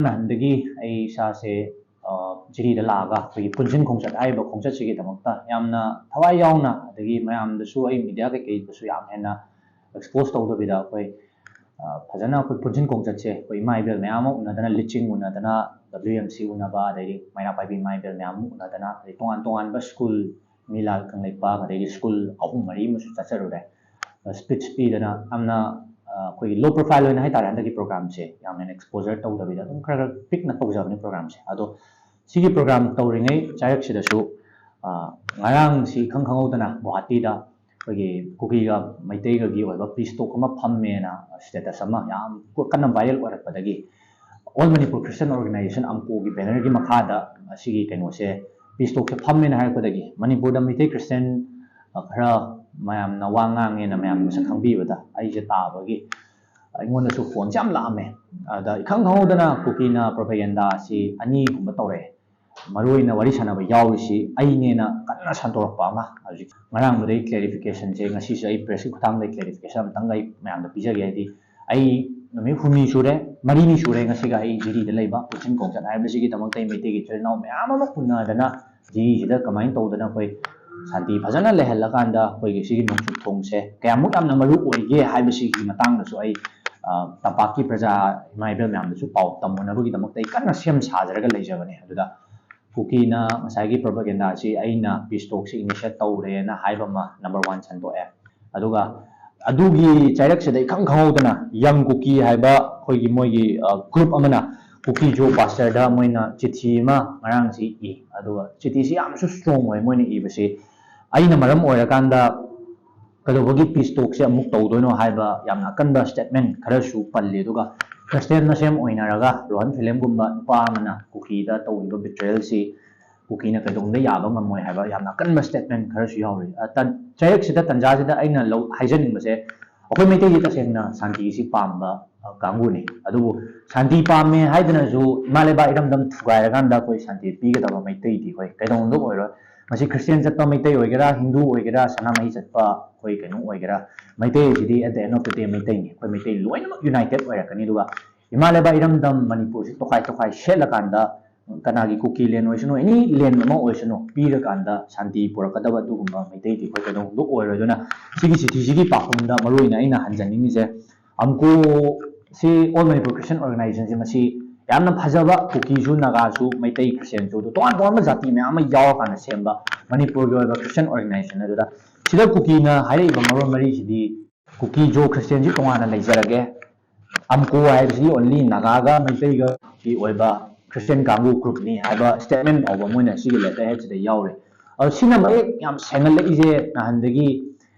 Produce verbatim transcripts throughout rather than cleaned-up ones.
ꯅꯍꯥꯟꯗꯒꯤ ꯑꯩ ꯏꯁꯥꯁꯦ ꯖꯤꯔꯤꯗ ꯂꯥꯛꯑꯒ ꯑꯩꯈꯣꯏꯒꯤ ꯄꯨꯟꯁꯤꯟ ꯈꯣꯡꯆꯠ ꯍꯥꯏꯔꯤꯕ ꯈꯣꯡꯆꯠꯁꯤꯒꯤꯗꯃꯛꯇ ꯌꯥꯝꯅ ꯊꯋꯥꯏ ꯌꯥꯎꯅ, ꯑꯗꯒꯤ ꯃꯌꯥꯝꯗꯁꯨ, ꯑꯩ ꯃꯤꯗꯤꯌꯥ ꯀꯩꯀꯩꯗꯁꯨ ꯌꯥꯝ ꯍꯦꯟꯅ ꯑꯦꯛꯁꯄꯣꯖ ꯇꯧꯗꯕꯤꯗ, ꯑꯩꯈꯣꯏ ꯐꯖꯅ ꯑꯩꯈꯣꯏ ꯄꯨꯟꯁꯤꯟ ꯈꯣꯡꯆꯠꯁꯦ, ꯑꯩꯈꯣꯏ ꯏꯃꯥ ꯏꯕꯦꯜ ꯃꯌꯥꯝ ꯑꯃ ꯎꯅꯗꯅ, ꯂꯤꯆꯤꯡ ꯎꯅꯗꯅ, ꯗꯕ꯭ꯂꯤꯎ ꯑꯦꯝ ꯁꯤ ꯎꯅꯕ, ꯑꯗꯩꯗꯤ ꯃꯩꯔꯥ ꯄꯥꯏꯕꯤ ꯏꯃꯥ ꯏꯕꯦꯜ ꯃꯌꯥꯝ ꯑꯃ ꯎꯅꯗꯅ, ꯑꯗꯩ ꯇꯣꯉꯥꯟ ꯇꯣꯉꯥꯟꯕ ꯁ꯭ꯀꯨꯜ, ꯃꯤ ꯂꯥꯜ ꯀꯪꯂꯩꯄꯥꯛ, ꯑꯗꯩꯗꯤ ꯁ꯭ꯀꯨꯜ ꯑꯍꯨꯝ ꯃꯔꯤ ꯑꯃꯁꯨ ꯆꯠꯆꯔꯨꯔꯦ꯫ ꯁ꯭ꯄꯤꯆ ꯄꯤꯗꯅ ꯌꯥꯝꯅ ꯑꯩꯈꯣꯏꯒꯤ ꯂꯣ ꯄ꯭ꯔꯣꯐꯥꯏꯜ ꯑꯣꯏꯅ ꯍꯥꯏꯇꯥꯔꯦ, ꯍꯟꯗꯛꯀꯤ ꯄ꯭ꯔꯣꯒ꯭ꯔꯥꯝꯁꯦ ꯌꯥꯝ ꯍꯦꯟꯅ ꯑꯦꯛꯁꯄꯣꯖꯔ ꯇꯧꯗꯕꯤꯗ ꯑꯗꯨꯝ ꯈꯔ ꯈꯔ ꯄꯤꯛꯅ ꯇꯧꯖꯕꯅꯤ ꯄ꯭ꯔꯣꯒ꯭ꯔꯥꯝꯁꯦ꯫ ꯑꯗꯣ ꯁꯤꯒꯤ ꯄ꯭ꯔꯣꯒ꯭ꯔꯥꯝ ꯇꯧꯔꯤꯉꯩ ꯆꯥꯔꯛꯁꯤꯗꯁꯨ ꯉꯔꯥꯡꯁꯤ ꯏꯈꯪ ꯈꯪꯍꯧꯗꯅ ꯒꯨꯋꯥꯍꯥꯇꯤꯗ ꯑꯩꯈꯣꯏꯒꯤ ꯀꯨꯀꯤꯒ ꯃꯩꯇꯩꯒꯒꯤ ꯑꯣꯏꯕ ꯄꯤꯁ ꯇꯣꯛ ꯑꯃ ꯐꯝꯃꯦꯅ ꯁ꯭ꯇꯦꯇꯁ ꯑꯃ ꯌꯥꯝ ꯀꯟꯅ ꯚꯥꯏꯔꯦꯜ ꯑꯣꯏꯔꯛꯄꯗꯒꯤ, All Manipur Christian Organization, ꯑꯝꯀꯣꯒꯤ ꯕꯦꯅꯔꯒꯤ ꯃꯈꯥꯗ ꯑꯁꯤꯒꯤ ꯀꯩꯅꯣꯁꯦ, ꯄꯤꯁ ꯇꯣꯛꯁꯦ ꯐꯝꯃꯦꯅ ꯍꯥꯏꯔꯛꯄꯗꯒꯤ, ꯃꯅꯤꯄꯨꯔꯗ ꯃꯩꯇꯩ ꯈ꯭ꯔꯤꯁꯇꯤꯌꯥꯟ ꯈꯔ ꯃꯌꯥꯝꯅ ꯋꯥ ꯉꯥꯡꯉꯦꯅ ꯃꯌꯥꯝꯅ ꯃꯁꯛ ꯈꯪꯕꯤꯕꯗ, ꯑꯩꯁꯦ ꯇꯥꯕꯒꯤ ꯑꯩꯉꯣꯟꯗꯁꯨ ꯐꯣꯟꯁꯦ ꯌꯥꯝ ꯂꯥꯛꯑꯝꯃꯦ꯫ ꯑꯗ ꯏꯈꯪ ꯈꯪꯍꯧꯗꯅ ꯀꯨꯀꯤꯅ ꯄ꯭ꯔꯣꯄꯦꯒꯦꯟꯗꯥꯁꯤ ꯑꯅꯤꯒꯨꯝꯕ ꯇꯧꯔꯛꯑꯦ꯫ ꯃꯔꯨ ꯑꯣꯏꯅ ꯋꯥꯔꯤ ꯁꯥꯟꯅꯕ ꯌꯥꯎꯔꯤꯁꯤ ꯑꯩꯅꯦꯅ ꯀꯟꯅ ꯁꯟꯗꯣꯔꯛꯄ ꯑꯃ꯫ ꯍꯧꯖꯤꯛ ꯉꯔꯥꯡꯗꯨꯗꯩ ꯀ꯭ꯂꯦꯔꯤꯐꯤꯀꯦꯁꯟꯁꯦ ꯉꯁꯤꯁꯨ ꯑꯩ ꯄ꯭ꯔꯦꯁꯀꯤ ꯈꯨꯠꯊꯥꯡꯗ ꯀ꯭ꯂꯦꯔꯤꯐꯤꯀꯦꯁꯟ ꯑꯝꯇꯪ ꯑꯩ ꯃꯌꯥꯝꯗ ꯄꯤꯖꯒꯦ꯫ ꯍꯥꯏꯗꯤ ꯑꯩ ꯅꯨꯃꯤꯠ ꯍꯨꯝꯅꯤ ꯁꯨꯔꯦ, ꯃꯔꯤꯅꯤ ꯁꯨꯔꯦ ꯉꯁꯤꯒ ꯑꯩ ꯖꯤꯔꯤꯗ ꯂꯩꯕ꯫ ꯄꯨꯟꯁꯤꯟ ꯈꯣꯡꯆꯠ ꯍꯥꯏꯕꯁꯤꯒꯤꯗꯃꯛꯇ ꯑꯩ ꯃꯩꯇꯩꯒꯤ ꯏꯆꯤꯜ ꯏꯅꯥꯎ ꯃꯌꯥꯝ ꯑꯃ ꯎꯅꯗꯅ, ꯖꯤꯔꯤꯁꯤꯗ ꯀꯃꯥꯏꯅ ꯇꯧꯗꯅ ꯑꯩꯈꯣꯏ ꯁꯥꯟꯇꯤ ꯐꯖꯅ ꯂꯩꯍꯜꯂꯀꯥꯟꯗ ꯑꯩꯈꯣꯏꯒꯤ ꯁꯤꯒꯤ ꯅꯣꯡꯆꯨꯞ ꯊꯣꯡꯁꯦ ꯀꯌꯥꯃꯨꯛ ꯌꯥꯝꯅ ꯃꯔꯨ ꯑꯣꯏꯒꯦ ꯍꯥꯏꯕꯁꯤꯒꯤ ꯃꯇꯥꯡꯗꯁꯨ ꯑꯩ, ꯑ, ꯇꯝꯄꯥꯛꯀꯤ ꯄ꯭ꯔꯖꯥ ꯏꯃꯥ ꯏꯕꯦꯜ ꯃꯌꯥꯝꯗꯁꯨ ꯄꯥꯎ ꯇꯝꯃꯨꯅꯕꯒꯤꯗꯃꯛꯇ ꯑꯩ ꯀꯟꯅ ꯁꯦꯝ ꯁꯥꯖꯔꯒ ꯂꯩꯖꯕꯅꯦ꯫ ꯑꯗꯨꯗ ꯀꯨꯀꯤꯅ ꯉꯁꯥꯏꯒꯤ ꯄ꯭ꯔꯣꯄꯒꯦꯟꯗꯥꯁꯤ ꯑꯩꯅ ꯄꯤꯁ ꯇꯣꯛꯁꯤ ꯏꯅꯤꯁꯤꯌꯦꯠ ꯇꯧꯔꯦꯅ ꯍꯥꯏꯕ ꯑꯃ ꯅꯝꯕꯔ ꯋꯥꯟ ꯁꯟꯗꯣꯛꯑꯦ꯫ ꯑꯗꯨꯒ ꯑꯗꯨꯒꯤ ꯆꯩꯔꯛꯁꯤꯗ ꯏꯈꯪ ꯈꯪꯍꯧꯗꯅ ꯌꯪ ꯀꯨꯀꯤ ꯍꯥꯏꯕ ꯑꯩꯈꯣꯏꯒꯤ ꯃꯣꯏꯒꯤ, ꯑ, ꯒ꯭ꯔꯨꯞ ꯑꯃꯅ ꯀꯨꯀꯤ ꯖꯣ ꯄꯥꯁꯇꯔꯗ ꯃꯣꯏꯅ ꯆꯤꯊꯤ ꯑꯃ ꯉꯔꯥꯡꯁꯤ ꯏ꯫ ꯑꯗꯨꯒ ꯆꯤꯊꯤꯁꯤ ꯌꯥꯝꯁꯨ ꯁ꯭ꯇꯔꯣꯡ ꯑꯣꯏ ꯃꯣꯏꯅ ꯏꯕꯁꯤ꯫ ꯑꯩꯅ ꯃꯔꯝ ꯑꯣꯏꯔꯀꯥꯟꯗ ꯀꯩꯗꯧꯕꯒꯤ ꯄꯤꯁ ꯇꯣꯛꯁꯦ ꯑꯃꯨꯛ ꯇꯧꯗꯣꯏꯅꯣ ꯍꯥꯏꯕ ꯌꯥꯝꯅ ꯑꯀꯟꯕ ꯁ꯭ꯇꯦꯠꯃꯦꯟ ꯈꯔꯁꯨ ꯄꯜꯂꯤ꯫ ꯑꯗꯨꯒ ꯈ꯭ꯔꯤꯁꯇꯤꯌꯥꯟ ꯃꯁꯦꯟ ꯑꯣꯏꯅꯔꯒ ꯔꯣꯍꯟ ꯐꯤꯂꯝꯒꯨꯝꯕ ꯅꯨꯄꯥ ꯑꯃꯅ ꯀꯨꯀꯤꯗ ꯇꯧꯔꯤꯕ ꯕꯤꯇ꯭ꯔꯦꯜꯁꯤ ꯀꯨꯀꯤꯅ ꯀꯩꯗꯧꯅꯨꯡꯗ ꯌꯥꯕ ꯉꯝꯃꯣꯏ ꯍꯥꯏꯕ ꯌꯥꯝꯅ ꯑꯀꯟꯕ ꯁ꯭ꯇꯦꯠꯃꯦꯟ ꯈꯔꯁꯨ ꯌꯥꯎꯔꯤ꯫ ꯑ, ꯇꯟ-, ꯆꯩꯔꯛꯁꯤꯗ, ꯇꯟꯖꯥꯁꯤꯗ ꯑꯩꯅ ꯂꯧ-, ꯍꯥꯏꯖꯅꯤꯡꯕꯁꯦ, ꯑꯩꯈꯣꯏ ꯃꯩꯇꯩꯁꯤ ꯇꯁꯦꯡꯅ ꯁꯥꯟꯇꯤꯁꯤ ꯄꯥꯝꯕ, ꯑ, ꯀꯥꯡꯕꯨꯅꯤ꯫ ꯑꯗꯨꯕꯨ ꯁꯥꯟꯇꯤ ꯄꯥꯝꯃꯦ ꯍꯥꯏꯗꯅꯁꯨ ꯏꯃꯥ ꯂꯩꯕꯥꯛ ꯏꯔꯝꯗꯝ ꯊꯨꯒꯥꯏꯔꯀꯥꯟꯗ ꯑꯩꯈꯣꯏ ꯁꯥꯟꯇꯤ ꯄꯤꯒꯗꯕ ꯃꯩꯇꯩꯗꯤ ꯑꯩꯈꯣꯏ ꯀꯩꯗꯧꯅꯨꯡꯗ ꯑꯣꯏꯔꯣꯏ꯫ ꯃꯁꯤ ꯈ꯭ꯔꯤꯁꯇꯤꯌꯥꯟ ꯆꯠꯄ ꯃꯩꯇꯩ ꯑꯣꯏꯒꯦꯔꯥ, ꯍꯤꯟꯗꯨ ꯑꯣꯏꯒꯦꯔꯥ, ꯁꯅꯥꯃꯍꯤ ꯆꯠꯄ ꯑꯩꯈꯣꯏ ꯀꯩꯅꯣ ꯑꯣꯏꯒꯦꯔꯥ, ꯃꯩꯇꯩ ꯑꯁꯤꯗꯤ at the end of the day ꯃꯩꯇꯩꯅꯤ꯫ ꯑꯩꯈꯣꯏ ꯃꯩꯇꯩ ꯂꯣꯏꯅꯃꯛ ꯌꯨꯅꯥꯏꯇꯦꯠ ꯑꯣꯏꯔꯛꯀꯅꯤ꯫ ꯑꯗꯨꯒ ꯏꯃꯥ ꯂꯩꯕꯥꯛ ꯏꯔꯝꯗꯝ ꯃꯅꯤꯄꯨꯔꯁꯤ ꯇꯣꯈꯥꯏ ꯇꯣꯈꯥꯏ ꯁꯦꯠꯂꯀꯥꯟꯗ, ꯀꯅꯥꯒꯤ ꯀꯨꯀꯤ ꯂꯦꯟ ꯑꯣꯏꯁꯅꯨ, ꯑꯦꯅꯤ ꯂꯦꯟ ꯑꯃ ꯑꯣꯏꯁꯅꯨ, ꯄꯤꯔꯀꯥꯟꯗ ꯁꯥꯟꯇꯤ ꯄꯨꯔꯛꯀꯗꯕ ꯑꯗꯨꯒꯨꯝꯕ ꯃꯩꯇꯩꯗꯤ ꯑꯩꯈꯣꯏ ꯀꯩꯗꯧꯅꯨꯡꯗ ꯑꯣꯏꯔꯣꯏ꯫ ꯑꯗꯨꯅ ꯁꯤꯒꯤ ꯆꯤꯊꯤꯁꯤꯒꯤ ꯄꯥꯎꯈꯨꯝꯗ ꯃꯔꯨꯑꯣꯏꯅ ꯑꯩꯅ ꯍꯟꯖꯅꯤꯡꯉꯤꯁꯦ, ꯑꯝꯀꯣ ꯁꯤ All Manipur Christian Organization ꯁꯤ ꯃꯁꯤ ꯌꯥꯝꯅ ꯐꯖꯕ, ꯀꯨꯀꯤꯁꯨ, ꯅꯥꯒꯥꯁꯨ, ꯃꯩꯇꯩ, ꯈ꯭ꯔꯤꯁꯇꯤꯌꯥꯟꯁꯨ, ꯑꯗꯨ ꯇꯣꯉꯥꯟ ꯇꯣꯉꯥꯟꯕ ꯖꯥꯇꯤ ꯃꯌꯥꯝ ꯑꯃ ꯌꯥꯎꯔꯀꯥꯟꯗ ꯁꯦꯝꯕ ꯃꯅꯤꯄꯨꯔꯒꯤ ꯑꯣꯏꯕ Christian organization ꯑꯗꯨꯗ, ꯁꯤꯗ ꯀꯨꯀꯤꯅ ꯍꯥꯏꯔꯛꯏꯕ ꯃꯔꯣꯟ ꯃꯔꯤꯁꯤꯗꯤ, ꯀꯨꯀꯤ ꯖꯣ ꯈ꯭ꯔꯤꯁꯇꯤꯌꯥꯟꯁꯤ ꯇꯣꯉꯥꯟꯅ ꯂꯩꯖꯔꯒꯦ, ꯑꯝꯀꯣ ꯍꯥꯏꯕꯁꯤꯗꯤ only ꯅꯥꯒꯥꯒ ꯃꯩꯇꯩꯒ ꯀꯤ ꯑꯣꯏꯕ ꯈ꯭ꯔꯤꯁꯇꯤꯌꯥꯟ ꯀꯥꯡꯕꯨ groupꯅꯤ ꯍꯥꯏꯕ statement ꯐꯥꯎꯕ ꯃꯣꯏꯅ ꯁꯤꯒꯤ letter headꯁꯤꯗ ꯌꯥꯎꯔꯦ꯫ ꯑꯗꯣ ꯁꯤꯅ ꯃꯌꯦꯛ ꯌꯥꯝ ꯁꯦꯡꯍꯜꯂꯛꯏꯁꯦ, ꯅꯍꯥꯟꯗꯒꯤ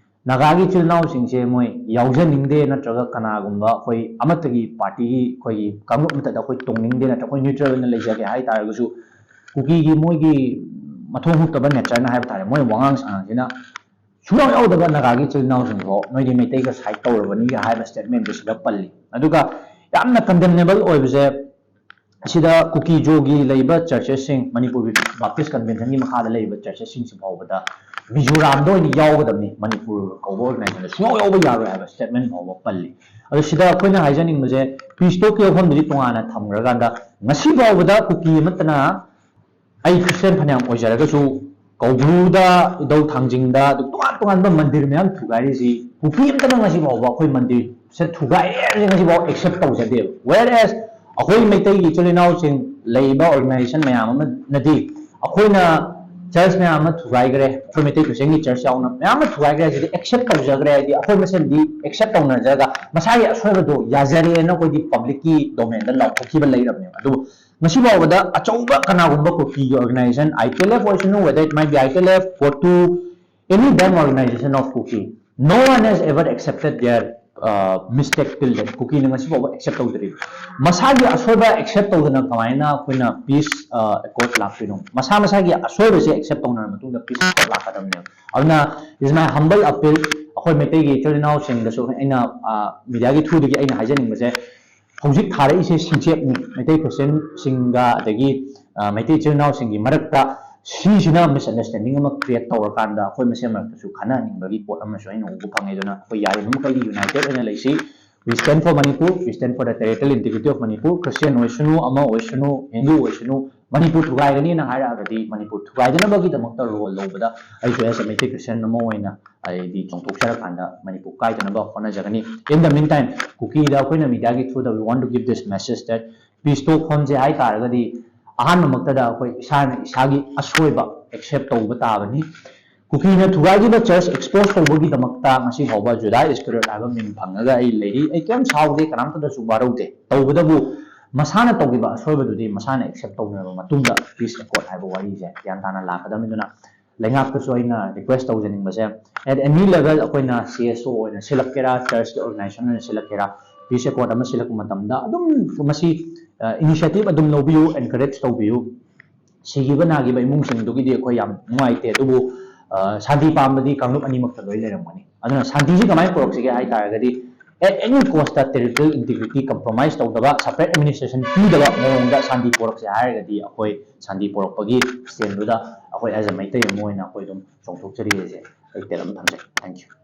ꯅꯥꯒꯥꯒꯤ ꯏꯆꯤꯜ ꯏꯅꯥꯎꯁꯤꯡꯁꯦ ꯃꯣꯏ ꯌꯥꯎꯖꯅꯤꯡꯗꯦ, ꯅꯠꯇ꯭ꯔꯒ ꯀꯅꯥꯒꯨꯝꯕ ꯑꯩꯈꯣꯏ ꯑꯃꯠꯇꯒꯤ partyꯒꯤ, ꯑꯩꯈꯣꯏꯒꯤ ꯀꯥꯡꯂꯨꯞ ꯑꯃꯠꯇꯗ ꯑꯩꯈꯣꯏ ꯇꯣꯡꯅꯤꯡꯗꯦ, ꯅꯠꯇ꯭ꯔꯒ ꯑꯩꯈꯣꯏ neutral ꯑꯣꯏꯅ ꯂꯩꯖꯒꯦ ꯍꯥꯏ ꯇꯥꯔꯒꯁꯨ, ꯀꯨꯀꯤꯒꯤ ꯃꯣꯏꯒꯤ ꯃꯊꯣꯡ ꯍꯨꯛꯇꯕ natureꯅ ꯍꯥꯏꯕ ꯇꯥꯔꯦ, ꯃꯣꯏ ꯋꯥꯉꯥꯡ ꯁꯉꯥꯡꯁꯤꯅ ꯁꯨꯡꯌꯥꯎ ꯌꯥꯎꯗꯕ ꯅꯥꯒꯥꯒꯤ ꯏꯆꯤꯜ ꯏꯅꯥꯎꯁꯤꯡꯐꯥꯎ ꯅꯣꯏꯗꯤ ꯃꯩꯇꯩꯒ side ꯇꯧꯔꯕꯅꯤꯒ ꯍꯥꯏꯕ statementꯗꯨ ꯁꯤꯗ ꯄꯜꯂꯤ꯫ ꯑꯗꯨꯒ ꯌꯥꯝꯅ condemnable ꯑꯣꯏꯕꯁꯦ, ꯁꯤꯗ ꯀꯨꯀꯤ ꯖꯣꯒꯤ ꯂꯩꯕ churchesꯁꯤꯡ, ꯃꯅꯤꯄꯨꯔꯒꯤ Baptist Conventionꯒꯤ ꯃꯈꯥꯗ ꯂꯩꯔꯤꯕ churchesꯁꯤꯡꯁꯤ ꯐꯥꯎꯕꯗ ꯃꯤꯖꯣꯔꯥꯝꯗ ꯑꯣꯏꯅ ꯌꯥꯎꯒꯗꯕꯅꯤ, ꯃꯅꯤꯄꯨꯔ ꯀꯧꯕ organizationꯗ ꯁꯨꯡꯌꯥꯎ ꯌꯥꯎꯕ ꯌꯥꯔꯣꯏ ꯍꯥꯏꯕ statement ꯐꯥꯎꯕ ꯄꯜꯂꯤ꯫ ꯑꯗꯣ ꯁꯤꯗ ꯑꯩꯈꯣꯏꯅ ꯍꯥꯏꯖꯅꯤꯡꯕꯁꯦ, peace talkꯀꯤ ꯋꯥꯐꯝꯗꯨꯗꯤ ꯇꯣꯉꯥꯟꯅ ꯊꯝꯈ꯭ꯔꯀꯥꯟꯗ, ꯉꯁꯤ ꯐꯥꯎꯕꯗ ꯀꯨꯀꯤ ꯑꯃꯠꯇꯅ, ꯑꯩ ꯈ꯭ꯔꯤꯁꯇꯤꯌꯥꯟ ꯐꯅꯌꯥꯝ ꯑꯣꯏꯖꯔꯒꯁꯨ, ꯀꯧꯕ꯭ꯔꯨꯗ, ꯏꯙꯧ ꯊꯥꯡꯖꯤꯡꯗ, ꯑꯗꯨ ꯇꯣꯉꯥꯟ ꯇꯣꯉꯥꯟꯕ ꯃꯟꯗꯤꯔ ꯃꯌꯥꯝ ꯊꯨꯒꯥꯏꯔꯤꯁꯤ, ꯀꯨꯀꯤ ꯑꯃꯠꯇꯅ ꯉꯁꯤ ꯐꯥꯎꯕ ꯑꯩꯈꯣꯏ ꯃꯟꯗꯤꯔꯁꯦ ꯊꯨꯒꯥꯏꯔꯦ ꯍꯥꯏꯕꯁꯦ ꯉꯁꯤ ꯐꯥꯎꯕ accept ꯇꯧꯖꯗꯦꯕ꯫ Whereas ꯑꯩꯈꯣꯏ ꯃꯩꯇꯩꯒꯤ ꯏꯆꯤꯜ ꯏꯅꯥꯎꯁꯤꯡ ꯂꯩꯔꯤꯕ organization ꯃꯌꯥꯝ ꯑꯃꯅꯗꯤ, ꯑꯩꯈꯣꯏꯅ church ꯃꯌꯥꯝ ꯑꯃ ꯊꯨꯒꯥꯏꯈ꯭ꯔꯦ, ꯑꯩꯈꯣꯏ ꯃꯩꯇꯩ ꯈ꯭ꯔꯤꯁꯇꯤꯌꯥꯟꯒꯤ church ꯌꯥꯎꯅ ꯃꯌꯥꯝ ꯑꯃ ꯊꯨꯒꯥꯏꯈ꯭ꯔꯦ ꯍꯥꯏꯁꯤꯗꯤ accept ꯇꯧꯖꯈ꯭ꯔꯦ, ꯍꯥꯏꯗꯤ ꯑꯩꯈꯣꯏ ꯃꯁꯦꯟꯗꯤ accept ꯇꯧꯅꯖꯔꯒ ꯃꯁꯥꯒꯤ ꯑꯁꯣꯏꯕꯗꯣ ꯌꯥꯖꯔꯦꯅ ꯑꯩꯈꯣꯏꯗꯤ publicꯀꯤ domainꯗ ꯂꯥꯎꯊꯣꯛꯈꯤꯕ ꯂꯩꯔꯕꯅꯦꯕ꯫ ꯑꯗꯨꯕꯨ ꯉꯁꯤ ꯐꯥꯎꯕꯗ ꯑꯆꯧꯕ ꯀꯅꯥꯒꯨꯝꯕ ꯀꯨꯀꯤꯒꯤ organization, ITLF ꯑꯣꯏꯁꯅꯨ, whether it might be ITLF, COTU, any damn organization of Kuki, no one has ever accepted their uh, mistake till date. ꯀꯨꯀꯤꯅ ꯉꯁꯤ ꯐꯥꯎꯕ accept ꯇꯧꯗ꯭ꯔꯤꯕ꯫ ꯃꯁꯥꯒꯤ ꯑꯁꯣꯏꯕ accept ꯇꯧꯗꯅ ꯀꯃꯥꯏꯅ ꯑꯩꯈꯣꯏꯅ peace accord ꯂꯥꯛꯇꯣꯏꯅꯣ? ꯃꯁꯥ ꯃꯁꯥꯒꯤ ꯑꯁꯣꯏꯕꯁꯦ accept ꯇꯧꯅꯔ ꯃꯇꯨꯡꯗ peace accord ꯂꯥꯛꯀꯗꯕꯅꯦꯕ꯫ ꯑꯗꯨꯅ is my humble appeal, ꯑꯩꯈꯣꯏ ꯃꯩꯇꯩꯒꯤ ꯏꯆꯤꯜ ꯏꯅꯥꯎꯁꯤꯡꯗꯁꯨ ꯑꯩꯅ mediaꯒꯤ throughꯗꯒꯤ ꯑꯩꯅ ꯍꯥꯏꯖꯅꯤꯡꯕꯁꯦ, ꯍꯧꯖꯤꯛ ꯊꯥꯔꯛꯏꯁꯦ ꯁꯤꯡꯆꯦꯞꯅꯤ꯫ ꯃꯩꯇꯩ ꯈ꯭ꯔꯤꯁꯇꯤꯌꯥꯟꯁꯤꯡꯒ ꯑꯗꯒꯤ ꯃꯩꯇꯩ ꯏꯆꯤꯜ ꯏꯅꯥꯎꯁꯤꯡꯒꯤ ꯃꯔꯛꯇ ꯁꯤꯁꯤꯅ misunderstanding ꯑꯃ create ꯇꯧꯔꯀꯥꯟꯗ ꯑꯩꯈꯣꯏ ꯃꯁꯦꯟ ꯃꯔꯛꯇꯁꯨ ꯈꯟꯅꯍꯟꯅꯤꯡꯕꯒꯤ ꯄꯣꯠ ꯑꯃꯁꯨ ꯑꯩꯅ ꯎꯕ ꯐꯪꯉꯦ꯫ ꯑꯗꯨꯅ ꯑꯩꯈꯣꯏ ꯌꯥꯔꯤꯕ ꯃꯈꯩꯗꯤ united ꯑꯣꯏꯅ ꯂꯩꯁꯤ꯫ We stand for Manipur, we stand for the territorial integrity of Manipur. Christian ꯑꯣꯏꯁꯅꯨ, ꯑꯃ ꯑꯣꯏꯁꯅꯨ, ꯍꯤꯟꯗꯨ ꯑꯣꯏꯁꯅꯨ, ꯃꯅꯤꯄꯨꯔ ꯊꯨꯒꯥꯏꯒꯅꯤꯅ ꯍꯥꯏꯔꯛꯑꯒꯗꯤ ꯃꯅꯤꯄꯨꯔ ꯊꯨꯒꯥꯏꯗꯅꯕꯒꯤꯗꯃꯛꯇ ꯔꯣꯜ ꯂꯧꯕꯗ ꯑꯩꯁꯨ as a ꯃꯩꯇꯩ Christian ꯑꯃ ꯑꯣꯏꯅ ꯑꯩꯗꯤ ꯆꯣꯡꯊꯣꯛꯆꯔꯀꯥꯟꯗ ꯃꯅꯤꯄꯨꯔ ꯀꯥꯏꯗꯅꯕ ꯍꯣꯠꯅꯖꯒꯅꯤ꯫ In the meantime, ꯀꯨꯀꯤꯗ ꯑꯩꯈꯣꯏꯅ mediaꯒꯤ throughꯗ we want to give this message that peace talk ꯐꯝꯁꯦ ꯍꯥꯏꯇꯥꯔꯒꯗꯤ ꯑꯍꯥꯟꯕꯃꯛꯇꯗ ꯑꯩꯈꯣꯏ ꯏꯁꯥꯅ ꯏꯁꯥꯒꯤ ꯑꯁꯣꯏꯕ accept ꯇꯧꯕ ꯇꯥꯕꯅꯤ꯫ ꯀꯨꯀꯤꯅ ꯊꯨꯒꯥꯏꯈꯤꯕ church expose ꯇꯧꯕꯒꯤꯗꯃꯛꯇ ꯉꯁꯤ ꯐꯥꯎꯕ Judas Iscariot ꯍꯥꯏꯕ ꯃꯤꯡ ꯐꯪꯉꯒ ꯑꯩ ꯂꯩꯔꯤ꯫ ꯑꯩ ꯀꯩꯝ ꯁꯥꯎꯗꯦ, ꯀꯅꯥꯝꯇꯗꯁꯨ ꯋꯥꯔꯧꯗꯦ꯫ ꯇꯧꯕꯇꯕꯨ ꯃꯁꯥꯅ ꯇꯧꯈꯤꯕ ꯑꯁꯣꯏꯕꯗꯨꯗꯤ ꯃꯁꯥꯅ accept ꯇꯧꯅꯔꯕ ꯃꯇꯨꯡꯗ peace accord ꯍꯥꯏꯕ ꯋꯥꯔꯤꯁꯦ ꯒ꯭ꯌꯥꯟ ꯇꯥꯅ ꯂꯥꯛꯀꯗꯕꯅꯤ꯫ ꯑꯗꯨꯅ ꯂꯩꯉꯥꯛꯇꯁꯨ ꯑꯩꯅ request ꯇꯧꯖꯅꯤꯡꯕꯁꯦ, at any level ꯑꯩꯈꯣꯏꯅ C S O ꯑꯣꯏꯅ ꯁꯤꯜꯂꯛꯀꯦꯔꯥ, churchꯀꯤ organization ꯑꯣꯏꯅ ꯁꯤꯜꯂꯛꯀꯦꯔꯥ, peace accord ꯑꯃ ꯁꯤꯜꯂꯛꯄ ꯃꯇꯝꯗ ꯑꯗꯨꯝ ꯃꯁꯤ initiative ꯑꯗꯨꯝ ꯂꯧꯕꯤꯌꯨ, encourage ꯇꯧꯕꯤꯌꯨ꯫ ꯁꯤꯈꯤꯕ ꯅꯥꯈꯤꯕ ꯏꯃꯨꯡꯁꯤꯡꯗꯨꯒꯤꯗꯤ ꯑꯩꯈꯣꯏ ꯌꯥꯝ ꯅꯨꯡꯉꯥꯏꯇꯦ, ꯑꯗꯨꯕꯨ ꯁꯥꯟꯇꯤ ꯄꯥꯝꯕꯗꯤ ꯀꯥꯡꯂꯨꯞ ꯑꯅꯤꯃꯛꯇ ꯂꯣꯏ ꯂꯩꯔꯝꯒꯅꯤ꯫ ꯑꯗꯨꯅ ꯁꯥꯟꯇꯤꯁꯤ ꯀꯃꯥꯏꯅ ꯄꯨꯔꯛꯁꯤꯒꯦ ꯍꯥꯏ ꯇꯥꯔꯒꯗꯤ, at any cost territorial integrity compromise ꯇꯧꯗꯕ, separate administration ꯄꯤꯗꯕ ꯃꯑꯣꯡꯗ ꯁꯥꯟꯇꯤ ꯄꯨꯔꯛꯁꯦ ꯍꯥꯏꯔꯒꯗꯤ ꯑꯩꯈꯣꯏ ꯁꯥꯟꯇꯤ ꯄꯨꯔꯛꯄꯒꯤ standꯗꯨꯗ ꯑꯩꯈꯣꯏ as a ꯃꯩꯇꯩ ꯑꯃ ꯑꯣꯏꯅ ꯑꯩꯈꯣꯏ ꯑꯗꯨꯝ ꯆꯣꯡꯊꯣꯛꯆꯔꯤꯁꯦ ꯑꯩ ꯇꯦꯜ ꯑꯃ ꯊꯝꯖꯒꯦ꯫ Thank you꯫